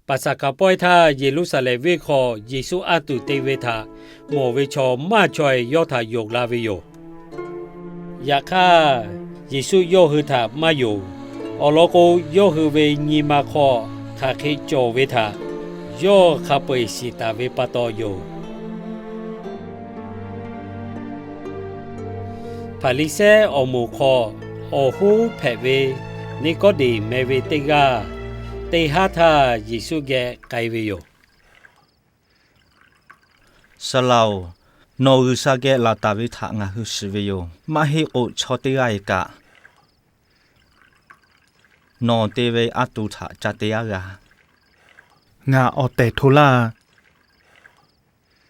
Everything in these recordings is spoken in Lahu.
Paˍsaˍhkaˍ pawehˇ htaˇ, Yeˍruˆsaˍlehnˍ venˇ hk'aw Yeˍsuˆ anˇ tuˬ te ve htaꞈ mawˬ ve chaw maˇ chaweh yawˇ htaꞈ yonˍ la ve yoˬ. Yaꞈ hk'aˇ, Yeˍsuˆ yawˇ hui htaꞈ maˇ yonˍ. Awˬ lawn k'o, yawˇ hui ve nyi ma hk'aw hk'aˬ hk'e cawˬ ve htaꞈ yawˇ hk'a peu-eˬ shiˍ taˍ ve pa taw yoˬ. Hpaˍriˍsehˇ awˬ moˍ hk'aw awˬ hoˉ hpehꞈ ve Niˆkawˇdeˍ meh ve teˇ g'aˇ, teˇ haˉ htaˇ Yeˍsuˆ geh k'ai ve yoˬ. Saˍ laꞈ-oˬ, nawˬ G'uiˬsha geh laˬ taˍ ve htaꞈ ngaˬ hui shiˍ ve yoˬ. Maˇ heˆ k'o, chaw teˇ g'aˇ e kaꞈ nawˬ te ve anˇ tuˬ htaꞈ ca te aˉ g'a. Ngaˬ awˬ tehˬ hto laˇ.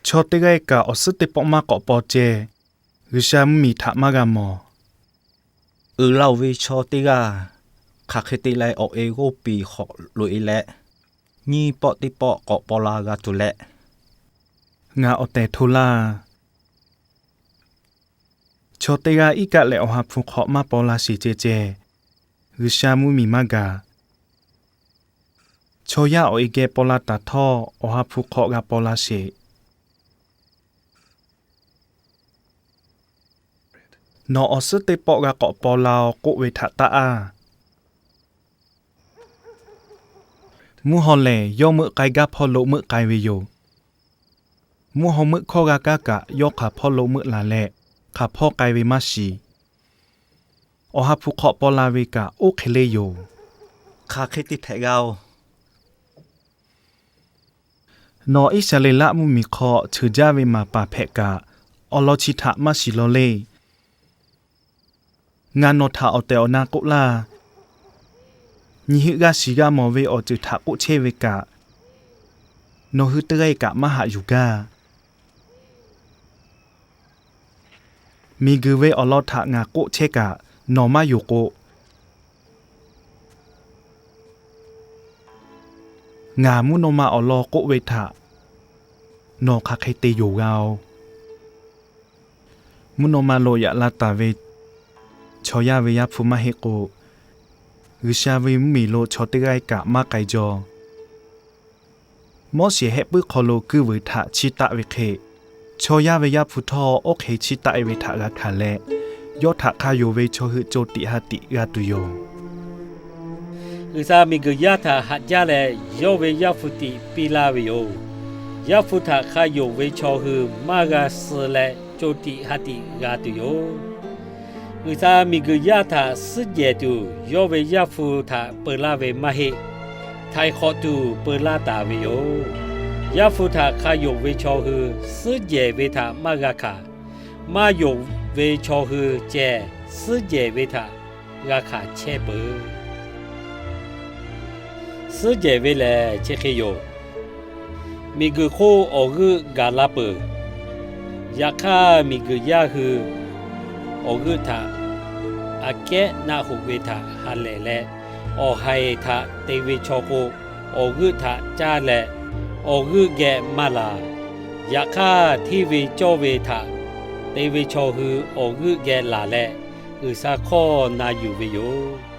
Chaw teˇ g'aˇ e kaꞈ awˬ suhˉ teˇ pawˆ maˇ k'awꞈ paw ceh, G'uiˬsha mvuhˇmiˬ htaꞈ maˇ g'a mawˬ. Uiˍ la-oˬ ve chaw teˇ g'aˇ hk'aˬ hk'e te leh awˬ e g'oˇ piˍ hk'awꞈ loꞈ-e leh, nyiˇ pawˆ teˇ pawˆ k'awꞈ paw la g'a tuˬ leh, ngaˬ awˬ tehˬ hto laˇ. Chaw teˇ g'aˇ iˉ kaˆ leh Awˬ ha hpu hk'aw maˇ paw la sheˍ ceh ceh, G'uiˬsha mvuhˇmiˬ maˇ gaˬ. Chaw yaˇ awˬ e geh paw la taˍ htawˇ, Awˬ ha hpu hk'aw g'a paw la sheˍ. Nawˬ awˬ suhˉ teˇ pawˆ g'a k'awꞈ paw la-oˬ k'oˆ ve htaꞈ taˆ aˇ. Mvuhˇ haw lehˬ, yawˇ meuˆ k'ai gaˇ hpawˇ lo meuˆ k'ai ve yoˬ. Mvuhˇ haw meuˆ hkawˇ g'a kaˇ kaꞈ, yawˇ hk'aˬ hpawˇ lo meuˆ laˬ leh, hk'aˬ hpawˇ k'ai ve maˇ shiˍ. Awˬ ha hpu hk'aw paw la ve kaꞈ oˇ hk'e le yoˬ. Hk'aˬ hk'e te hpehꞈ g'a-oˬ? Nawˬ Iˉsaˍreˍlaˆ mvuhˇmiˬ hk'aw cheuˬ jaˇ ve maˍ paˍ hpehꞈ kaꞈ, awˬ lawn chi htaꞈ maˇ shiˍ law le. Ngaˬ nawˬ htaꞈ awˬ tehˬ awˬ na k'oˆ laˇ. Nyi hui g'a shiˍ g'a mawˬ ve awˬ ceuˬ htaꞈ k'oˆ chehˇ ve kaꞈ, nawˬ hui teˇ g'aˇ kaꞈ maˇ haꞈ yuˬ gaˇ. Miˬguiˬ ve awˬ lawn htaꞈ ngaˬ k'oˆ chehˇ kaꞈ, nawˬ maˇ yonˍ k'o, ngaˬ mvuhˇ naw ma awˬ lawn k'oˆ ve htaꞈ nawˬ hk'aˬ hk'e te yonˍ g'a-oˬ? Mvuhˇ naw ma lo yaꞈ la taˍ ve chaw yaˇ ve Yaˇ hpu maˇ heˆ k'o, G'uiˬsha ve mvuhˇmiˬ lo chaw teˇ g'aˇ kaꞈ maˇ k'ai jaw. Moˉseˍ hehˆ puiˉ hk'aw lo kuiˇ vuiˬ htaꞈ chiˇ taˆ ve hk'e, chaw yaˇ ve Yaˇ hpu htawˇ oˇ hk'e chiˇ taˆ-e ve htaꞈ g'a hkanˍ leh, yawˇ htaꞈ hk'a yonˍ ve chaw hui co tiꞈ ha tiꞈ g'a tuˬ yoˬ. G'uiˬsha miˬguiˬ yaˇ htaꞈ haꞈ jaˇ leh, yawˇ ve Yaˇ hpu tiꞈ piˇ laˇ ve yoˬ. Yaˇ hpu htaꞈ hk'a yonˍ ve chaw hui maˇ g'a suh leh, co tiꞈ ha tiꞈ g'a tuˬ yoˬ. G'uiˬsha miˬguiˬ yaˇ htaꞈ suhˉ jehˬ tuˬ yawˇ ve Yaˇ hpu htaꞈ peu laˇ ve maˇ heˆ. Htaiˍ hk'awꞈ tuˬ peu laˇ taˍ ve yoˬ. Yaˇ hpu htaꞈ hk'a yonˍ ve chaw hui suhˉ jehˬ ve htaꞈ maˇ g'a hkanˍ. Maˇ yonˍ ve chaw hui ceh suhˉ jehˬ ve htaꞈ g'a hkanˍ chehˇ peuˬ. Suhˉ jehˬ ve lehˬ chi hk'e yoˬ. Miˬguiˬ hk'oˆ awˬ g'euˆ gaˬ la peuˬ. Yaꞈ hk'aˇ, miˬguiˬ yaˇ hui awˬ g'euˆ htaꞈ aꞈ kehˉ naˆ hoꞈ ve htaꞈ ha lehˬ leh, awˬ haiˬ htaꞈ te ve chaw k'o, awˬ g'euˆ htaꞈ caˇ leh awˬ g'euˆ geh maˇ laˬ. Yaꞈ hk'aˇ, hteˇ ve cawˇ ve htaꞈ te ve chaw hui awˬ g'euˆ geh laˬ leh, G'uiˬsha hkawˇ na yuˬ ve yoˬ.